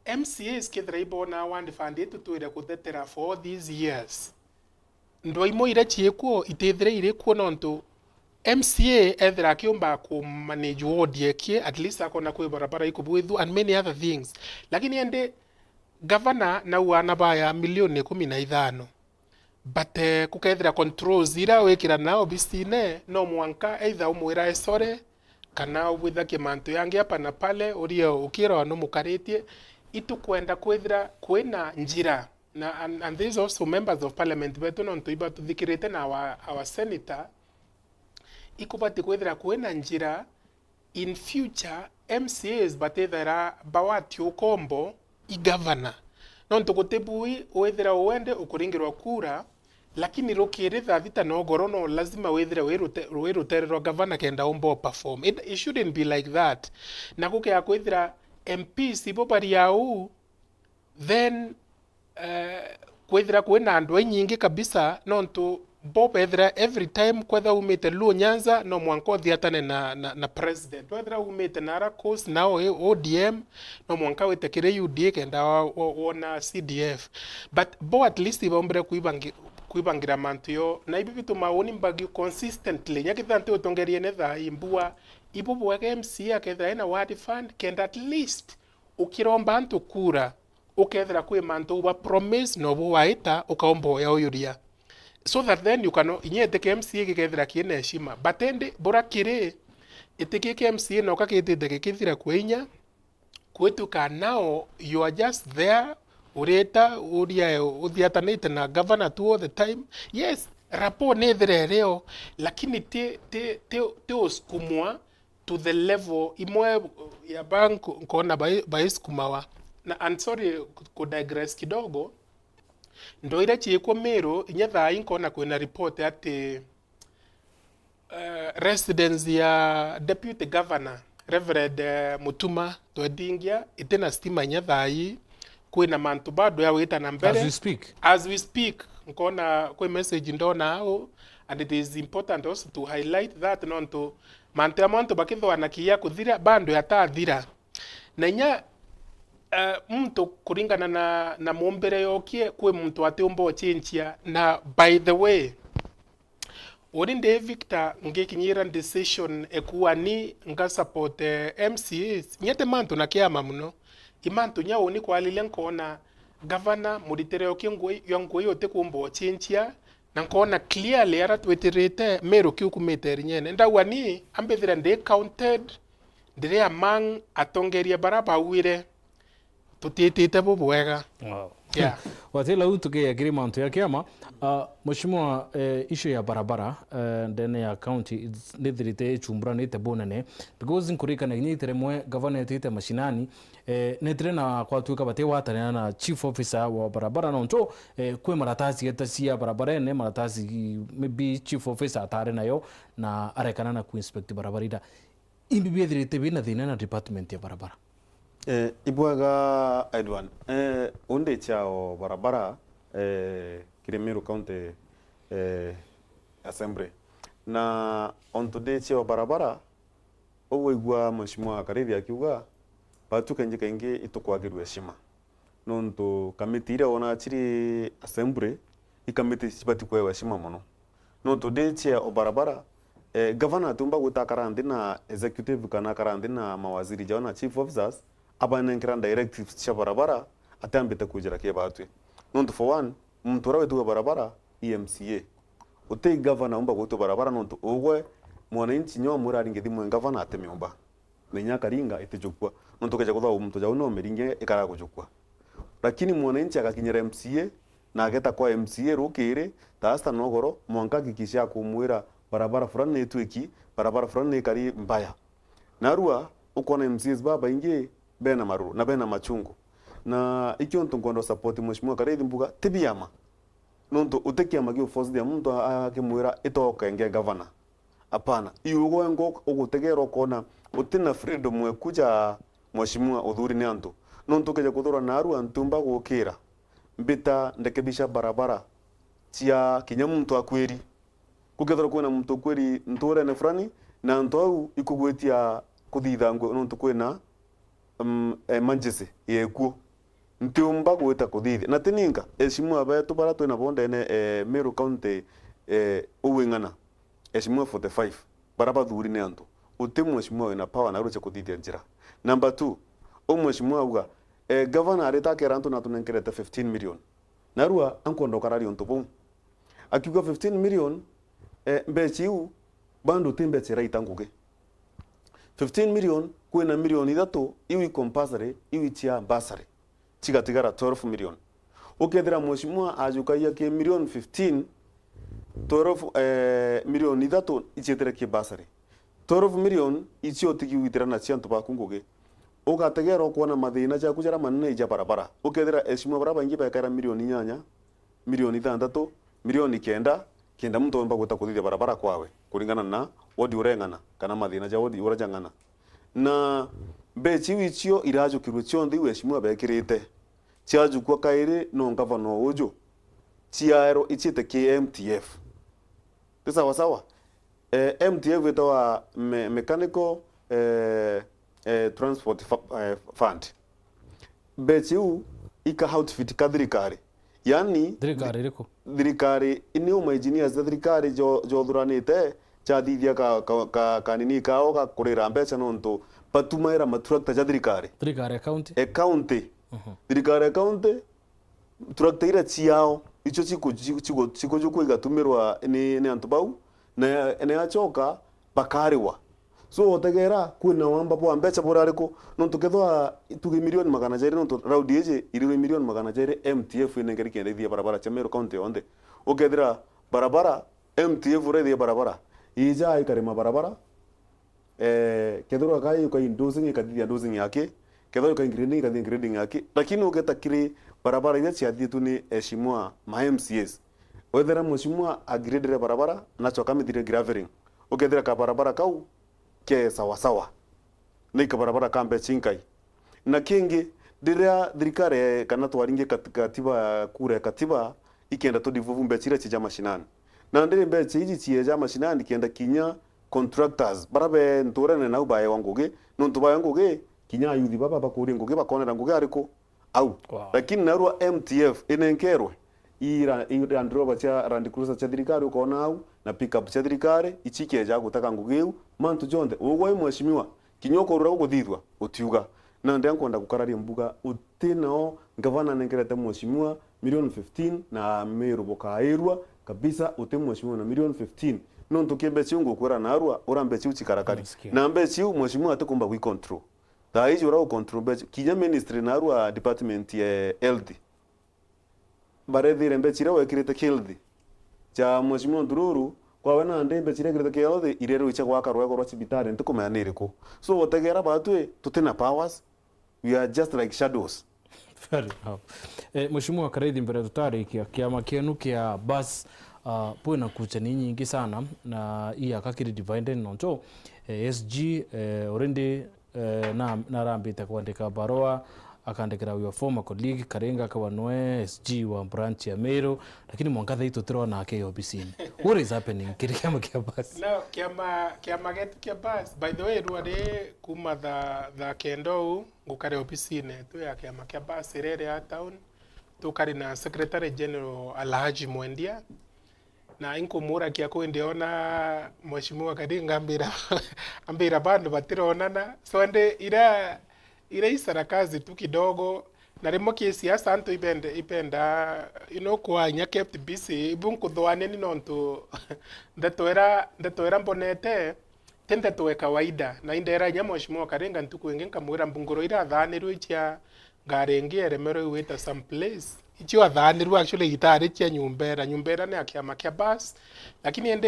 M C As kethira ibona ward fund itutwire kuthetera for all these years, ndwa imwe iria ciikuo itithire iri kuo, nontu M C A ethira akiumba ku manage ward yekie, at least akona kwi barabara ikubwithua and many other things. Lakini indi gavana naua aana baya milioni ikumi na ithano. But, eh, gukethira controls iria wikira na obisine, no mwanka either umwira e sorry, kana ubwithakie mantu yangi apa na pale, urie ukirwa numukaritie. Itukwenda kwithira kwina njira, na, and, and there is also members of parliament betu, nontu ibatuthikirite na our, our senator, ikubati kwithira kwina njira in future, M C As batithaira bawati ukombo i gavana. Nontu guti bui withira wende ukuringirwa kura, lakini rukiri thaa thita na ugoro no lazima withire wi rute-, wi rutere rwa gavana kenda umba u perform. It, it shouldn't be like that. Na gukea kwithira M Ps ibo bari au, then, eh, kwithira kwina andu ainyingi kabisa, nontu bo bethira every time kwethira umite Luo Nyanza, no mwanka uthiatane na, na, na president. Wethira umite nara Coast, nao i O D M, no mwanka wite kiri U D A kenda wa-, wa-, wona C D F. But bo at least ibaumbire kwibangi-, kwibangira mantu yo. Na ibi bituma uni mbagi consistently, nya kethira nti utongerie ne thaa imbua, ibu bwega M C A akethira ena ward fund, kenda at least ukiromba antu kura, ukethira kwi mantu uba promise, nobu waita, ukaumba uyaujuria. So that then you can, inya itike M C A gikethira kiina heshima. But indi, bura kiri, itiki kia M C A noka kitite gikithira kwi inya, kwituka now you are just there, urita, uria, uthiatanite na governor tu all the time. Yes, rapport ni ithire irio, lakini ti, ti, ti, ti usukumwa to the level imwe ya bank nkona bai-, baisukumawa. Na, and sorry ku, ku digress kidogo, ndo iria ciikwo Meru, inya thaa ii nkona kwina report ati, eh, residence ya Deputy Governor Reverend, eh, Mutuma Twedingia itina stima inya thaa ii, kwina mantu bado ya wita na mbere. As we speak. As we speak, nkona kwi message ndona au, and it is important also to highlight that, nontu mantu ya mantu bakithwa na kiya kuthira, bado yatathira. Na inya, eh, muntu kuringana na, na mumbire yokie, kwi muntu atiumba ucinchia. Na by the way, uni ndi Victor ngikinyira decision ekuani nga support, eh, M C As. Nyete mantu na kiama muno. I mantu nya uni kwalile nkona gavana muritire yokie ngui, yo ngui utikumba ucinchia, na nkona clearly ara twitirite Meru kiukumite rinyene. Ndauga ni ambithire ndi counted, ndiri among atongeria bara bauire, tutitite bubwega. Wow. Yeah. Watila u tukiya kiri mantu ya kiama, ah, Mheshimiwa, eh, issue ya barabara, eh, ndene ya county, it's, nithirite ichumburanite bunene, because nkurikana kinya ita rimwe gavana etite mashinani, eh, netire na kwatuika batigwatanira na chief officer wa barabara, nontu, eh, kwi maratasi eta cia barabarene, maratasi maybe chief officer atari nayo, na arekana na kuinspect barabara ira. Imbi biethirite bina thina na department ya barabara? Eh, ibwega, Edward. Eh, undi chao barabara, eh, kiri Meru County, eh, Assembly. Na ontu ndi chao barabara, ugwigua Mheshimiwa Karithi akiuga, batu kaingi kaingi itukwagirua heshima. Nontu kamiti iria wona chiri assembly, i kamiti cibati kwewa heshima mono. Nontu ndi chair o barabara, eh, gavana atiumba gwita akara nthi na executive kana akara nthi na mawaziri jao na chief officers, abanenkera directives cia barabara, atiambite kujira ki batwi. Nontu for one, muntu uria wituga barabara, i M C A. Uti gavana umba gwitwa barabara nontu ugwe mwananchi nyo amwira aringe thimu e gavana atimiumba. Na inya akaringa itijukua. Nontu ukeja kuthwa muntu jau no miringe ikara kujukua. Lakini mwananchi agakinyira M C A, na ageta kwa M C A rukiri, thaa sita nogoro, mwanka akikisha akumwira barabara fulani ni itwiki, barabara fulani ni ikari mbaya. Narua, ukona M C As babaingi bena maruru na bena machungu. Na ikio ntu nkwenda support Mheshimiwa Karithi mbuga, ti biama. Nontu uti kiama giuforcithia muntu a-, akimwira, "Ita ukenge gavana." Apana. Iugwe ngo ugutegera ukona uti na freedom eku ja Mheshimiwa uthuri ni antu. Nontu ukeja kuthura narua ntiumba gukira. Mbita ndekebisha barabara cia kinya muntu akwiri. Kukethirwa kwina muntu ukwiri nturene fulani, na antu au ikugwitia kuthithangua nontu kwina, mm, emergency yekuo. Ntiumba gwita kuthithia. Na tininka, eshimiwa betu bara twina bo ndene, eh, Meru County, eh, uwing'ana, eshimiwa forty-five, bara bathuri ni antu. Uti mweshimiwa wina power na ruche kuthithia njira. Number two, u mweshimiwa auga, Eh, gavana arita akera antu natunenkerete fifteen million. Narua ankwenda ukararia untu buu. Akiuga fifteen million, eh, mbeca iu bado ti mbeca iraita ngugi. Fifteen million, kwina milioni ithatu, iu i compulsory, iu i cia bursary. Cigatigara twelve million. Ukethira mheshimiwa ajukagia ki milioni fifteen, twelve, eh, milioni ithatu icietire ki bursary. Twelve million icio utigi witira na cia antu baku ngugi. Ugategera ukwona mathina jaku jaria manene ija barabara. Ukethira eshimwa baria baingi bekaira milioni inyanya, milioni ithanthatu, milioni kenda, kenda muntu omba gwita kuthithia barabara kwawe, kuringana na wodi ureng'ana, kana mathina ja wodi uria jang'ana. Na mbeca iu icio irajukirwe cionthe iu eshimwa bekirite, ciajukua kairi no ngavana uju, ciaerwa iciite ki M T F. Ni sawa sawa? Eh, M T F itawa me-, Mechanical, eh, eh, Transport Fu-, eh, Fund. Mbeca iu ika outfit ka thirikari. Yani, thirikari iriku? Thirikari, ni uma engineers ja thirikari jo-, jothuranite, chathithia ka, ka, ka, kanini kao ga kurira mbeca nontu batumaira matructor ja thirikari. Thirikari ya county? E county. Mhm. Thirikari ya county, tractor iria ciao, icio ciku-, ciku-, ciku-, cikujukwa igatumirwa ni, ni antu bau, na, na yacoka bakariwa. So, utegera, kwina wamba bwa mbeca burariku? Nontu kethwa tuge milioni magana jairi, nontu round iji irirwe milioni magana jairi M T F inengeri kenda ithithia barabara cia Meru County yonthe. Ukethira barabara, M T F uria ithithia barabara, ija ikarima barabara, eh, kethirwa kai ukai dosing ikathithia dosing yake, kethirwa ukai grading ikathithia grading yake, lakini ugeta kiri barabara iria ciathithitue ni eshimwa ma M C As, wethira mheshimiwa agradire barabara, nacho akamithire graveling, ukethira ka barabara kau ke sawa sawa, ni kabarabara ka mbeca inkai. Na kingi, riria thirikari kana twaringie kat-, katiba, kura ya katiba, ikenda tu devolve mbeca iria cia mashinani. Na ndiri mbeca iji cieja mashinani kenda kinya contractors, bara be nturene nau baewa ngugi, nontu baewa ngugi, kinya ayuthi baba bakuria ngugi, bakonera ngugi ariku? Au. Wow. Lakini narua M T F inenkerwe i ra-, i Land Rover cia Land Cruiser cia thirikari ukona au, na pickup cia thirikari, ici ikeja gutaka ngugi iu, mantu jonthe. Ugwe mheshimiwa, kinya ukurura gukuthithua, utiuga. Na ndea nkwenda gukararia mbuga, uti nao ngavana nenkerete mheshimiwa milioni fifteen na Meru bukairua kabisa, uti mheshimiwa na milioni fifteen. Nontu ki mbeca iu ngukwira narua, ura mbeca iu cikarakari. Nasikia. Na mbeca iu mheshimiwa atikumba gwi control. Thaa iji uria u control mbeca, kinya ministry narua department ya health, barethire mbeca iria wekirite health cia mheshimiwa Ndururu, kwawe nandi mbeca iria ekirite health irerwe icia gwaka rwego rwa cibitari, ntikumenya ni iriku. So, utegera batwi, tutina powers, we are just like shadows. Fair enough. Eh, Mheshimiwa Karaithi, mbere tutarikia, kiama kienu kia bus, ah, bwina kuchani nyingi sana, na iaka kiri divided nontu, eh, S G, eh, already, eh, na, narambite kwandika barua, akandikira your former colleague Karinga akawa nwe S G wa branch ya Meru, lakini mwanka thaa ii tutirona ake obisini. What is happening? Kiri kiama kia bus? No, kiama, kiama getu kia bus, by the way, rua ri kuma thaa, thaa kenda uu, ngukare obisini yetu ya kiama kia bus iria iri a town. Tukari na Secretary General Alhaji Mwendia, na inkumurakia kwi ndiona Mheshimiwa Karinga ambira, ambira bandu batironana. So, ndi ira, ira i sarakazi tu kidogo, na rimwe kisiasa antu ibende, ibenda, you know, kwa inya kept busy. Ibu nkuthuania ni nontu ndeto ira, ndeto ira mbonete, ti ndeto e kawaida. Na indera inya Mheshimiwa Karinga ntuku ingi nkamwira mbunguro iria athaanirwe icia ngari ingi eremerwe igwita some place. Icio athaanirwe actually itari cia nyumba ira. Nyumba ira ni ya kiama kia bus. Lakini indi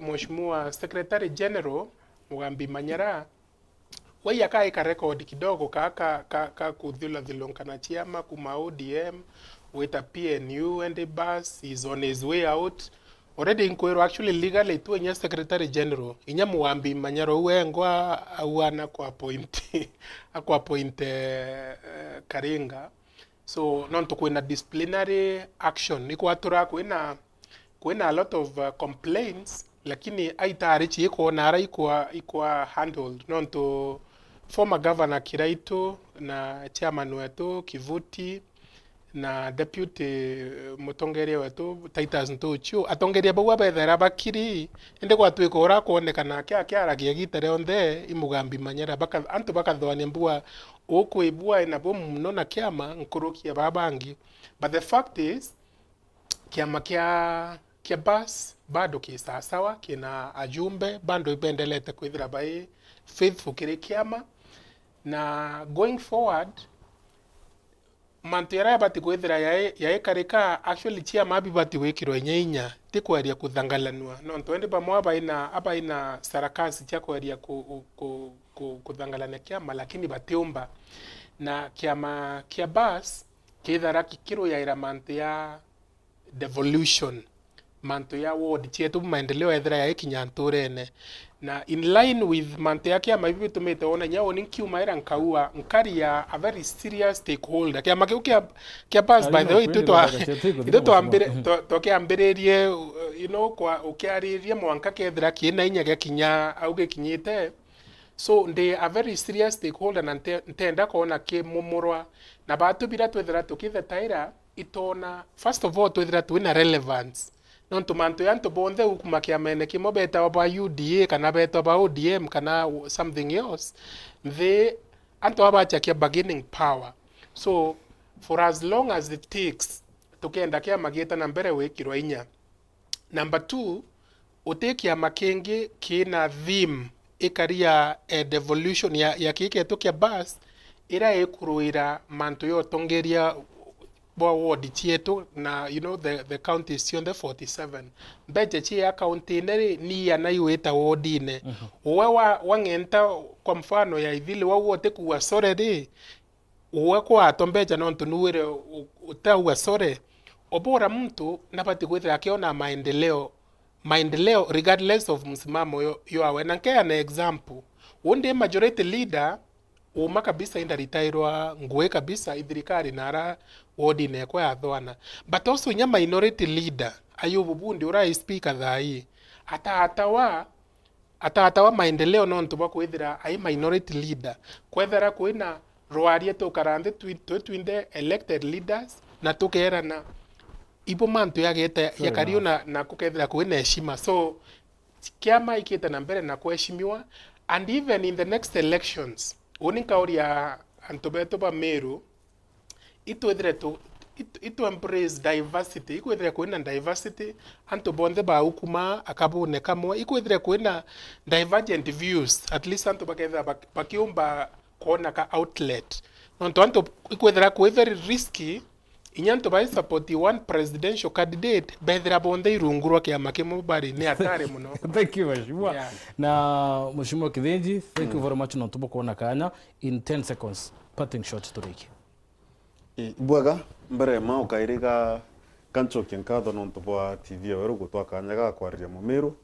Mheshimiwa Secretary General Mugambi Manyara, we akaika record kidogo ka, ka, ka, ka kuthulathulunka na ciama kuma O D M, gwita P N U, indi bus is on his way out. Already inkwirwa actually legally tu inya Secretary General, inya Mugambi Manyara u wengwa auana ku appoint, aku appoint, eh, eh, Karinga. So, nontu kwina disciplinary action, ikwatura kwina, kwina a lot of, uh, complaints, lakini aitari ciikwona ara ikwa, ikwa handled. Nontu former governor Kiraitu na chairman wetu Kivuti, na deputy mutongeria wetu Titus Ntuchu, atongeria bau abethera bakiri, indi gwatwika ura akwonekana aki akiaragia igita rionthe i Mugambi Manyera, baka-, antu bakathoania mbua ukwibua ena bumu muno na kiama nkuruki ya baa bangi. But the fact is, kiama kia, kia Bus bado ki sawasawa, kina ajumbe bado ibendelete kwithira bai faithful kiri kiama, na going forward, mantu jaria jabati kwithira jai-, jaikarika, actually, ciama bibati gwikirwa inya inya, ti kweria kuthangalanua. Nontu indi bamwe abaina, abaina sarakasi cia kweria ku-, ku-, ku-, kuthangalania kiama, lakini batiumba. Na kiama kia Bus kithara ki-, kiruyaira mantu ya devolution, mantu ya ward cietu, maendeleo ethira yaikinya nturene. Na in line with mantu ya kiama biu bitumite wona inya uni nkiumaira nkaua, nkaria a very serious stakeholder. Kiama kiu kia, kia Bus, by the way, itwi twa-, itwi twambire-, twa-, twakiambiririe, uh, you know, kwa, ukiariria mwanka kethira kiina inya giakinya au gikinyite. So, ndi a very serious stakeholder na nte-, ntenda kwona kimumurwa. Na batu bira twithira tukithetaira, itona, first of all, twithira twina relevance. Nontu mantu ya antu bonthe ukuma kiamene kimwe betawa ba U D A kana betawa ba O D M kana w-, something else, nthi antu aba bachakia bargaining power. So, for as long as it takes, tukenda kiama gieta na mbere wikirwa inya. Number two, uti kiama kingi kina theme ikari ya, eh, devolution ya, ya kii kietu kia Bus, iria ikuruira mantu ya utongeria bwa ward cietu na, you know, the, the counties cionthe forty-seven. Mbecha cia county ine ri, ni iana iwita wardine. Mhm. Uwe wa, wang'enta, kwa mfano ya Ithili, wauga utikua sore ri, uwe kwatwa mbecha nontu nuwire u-, utauga sore. Obora muntu nabati kwithira akiona maendeleo, maendeleo regardless of msimamo yo, yo awe. Na nkeana example, undi majority leader, uma kabisa, indaritairwa ngui kabisa ithirikari na ara wodine ekwa yathwana. But also inya minority leader, Ayubu Bundi ura i speaker thaa ii, atatawa atatawa maendeleo nontu bwa kwithira ai minority leader. Kwethira kwina rwaria tukara nthi twi-, twi twinthe elected leaders, na tukeerana ibo mantu yagete ya kariu na, na kukethira kwina heshima. So, kiama ikite na mbere na kuheshimiwa, and even in the next elections, uni nkauria antu betu ba Meru, itwithire tu, it-, itu embrace diversity, ikwithire kwina diversity, antu bonthe ba ukuma akabune kamwe, ikwithire kwina divergent views, at least antu bakethira bak-, bakiumba kwona ka outlet. Nontu antu ikwithira kwi very risky, inya antu bai support one presidential candidate, bethira bonthe irungu rwa kiama kimwe bari ni hatari muno. Thank you, Mheshimiwa. Yeah. Na Mheshimiwa Kithinji, thank you very much nontu bwa kwona kanya. In ten seconds, parting shot turikie. I, ibwega, mbere ma ukairiga kanchokia nkatho nontu bwa T V ya Weru gutwa kanya ga kwariria Mumiru,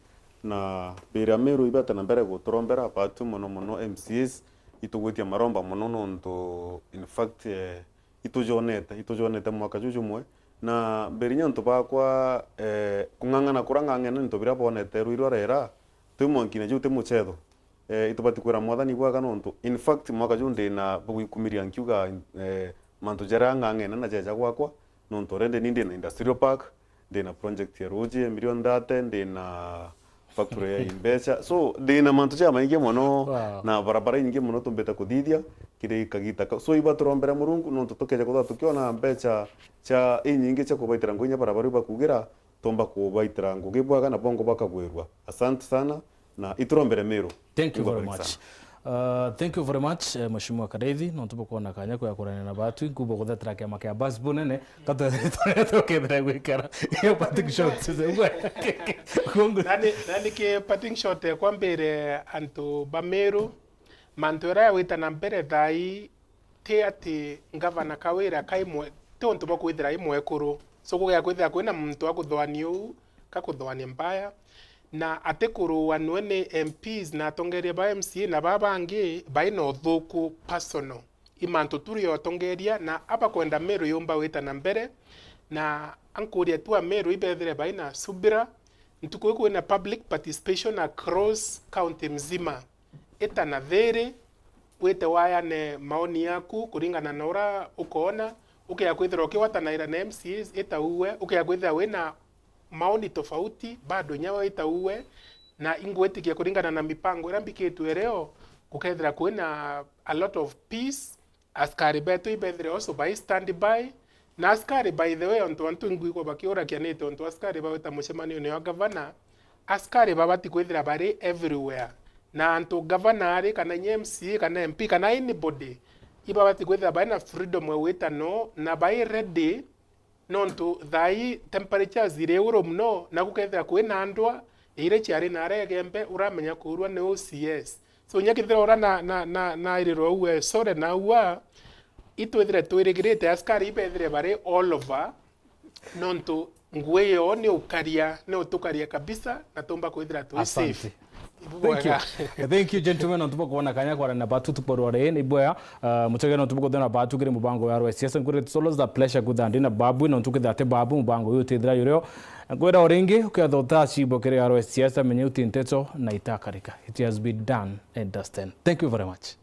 na mbiri Amiru ibete na mbere guturombera, batu mono mono M C As, itugwitia maromba mono nontu, in fact, eh, itujonete, itujonete mwaka ju jumwe, na mbiri nya antu bakwa, eh, kung'ang'ana kura ng'ang'ene into biria bonete rwirwa rera, twi mwankine ju ti muchetho. Eh, itubati kwira Mwathani bwega nontu, in fact, mwaka ju ndina bugwikumiria nkiuga, eh, mantu jaria ng'ang'ene na jeja gwakwa, nontu already ni ndina industrial park, ndina project ya ruji ya million thirty, ndina factory ya imbecha. So, ndina mantu jamaingi mono, wow, na barabara inyingi mono tumbite kuthithia kiri kagita kau. So, iba turombere Murungu nontu tukeja kuthwa tukiona mbecha cha inyingi cha kubaitira ngugi inya barabara iu bakugira, tumba kubaitira ngugi bwega na bongo bakagwirua. Asante sana. Na iturombere Miru. Thank you very much. Uh, thank you very much, eh, Mheshimiwa Kareithi, nontu bukwona kanya kwa kurania na batu, nkubo guthetera kiama kia Bus bunene, katwethire tukethira gwikara. Iyo parting shots, nani, nani ki parting shot ekwa mbire antu ba Miru, mantu era yawita na mbere thai, ti ati ngavana Kawira kai mwe-, ti untu bwa kwithira i mwekuru. So, kugea kwithira kwina muntu wa kuthoania uu, ka kuthoania mbaya, na ati kuruanwe ni M Ps na atongeria ba M C A na baa bangi bai na uthuku personal. I mantu tu ri atongeria na abakwenda Meru yumba wita na mbere, na ankuria tu a Meru ibethire bai na subira. Ntuku ii kwina public participation across county mzima. Ita na thiri, wite wayane maoni yaku kuringana na ura ukoona, ukea kwithira ukigwatanaira na M C As ita uwe, ukea kwithira wina maoni tofauti, bado inya we ita uwe, na ingwitikia kuringana na mipango iria mbikitwe rio, gukethira kwina a lot of peace, askari betu ibethire also bai stand by, na askari, by the way, ontu antu ingwigua bakiurakia ni tontu askari bawita mucemanione wa gavana, askari babati kwithira bari everywhere, na antu gavana ari, kana inya M C A, kana M P, kana anybody, ibabati kwithira bari na freedom ya gwita no, na bai ready, nontu thaa ii temperatures iri iguru mono, na gukethira kwina ndwa, iria ciari na aregembe, uramenya kuurua ni O C S. So, inya kethira ura na, na, na, na iriro uwe, sore na ua, itwithire twirigirite askari ibethire bari all over, nontu ngui yoo ni ukaria, ni utukaria kabisa, na tumba kwithira twi safe. Asante. Ibu Thank you. bwega. Thank you, gentlemen, nontu bwa kuona kanya kwarana na batu tukorwa ri ni bwega. Uh, mutegere nontu bwa kuthona batu kiri mubango wa R S S. Ngwire it's always a pleasure kutha ndi na babu, nontu kithira ti babu mubango uyu utithira yurio. Ngwira o ringi, uketha utacibwa kiri R S S, amenye uti nteto na itakarika. It has been done and dusted. Thank you very much.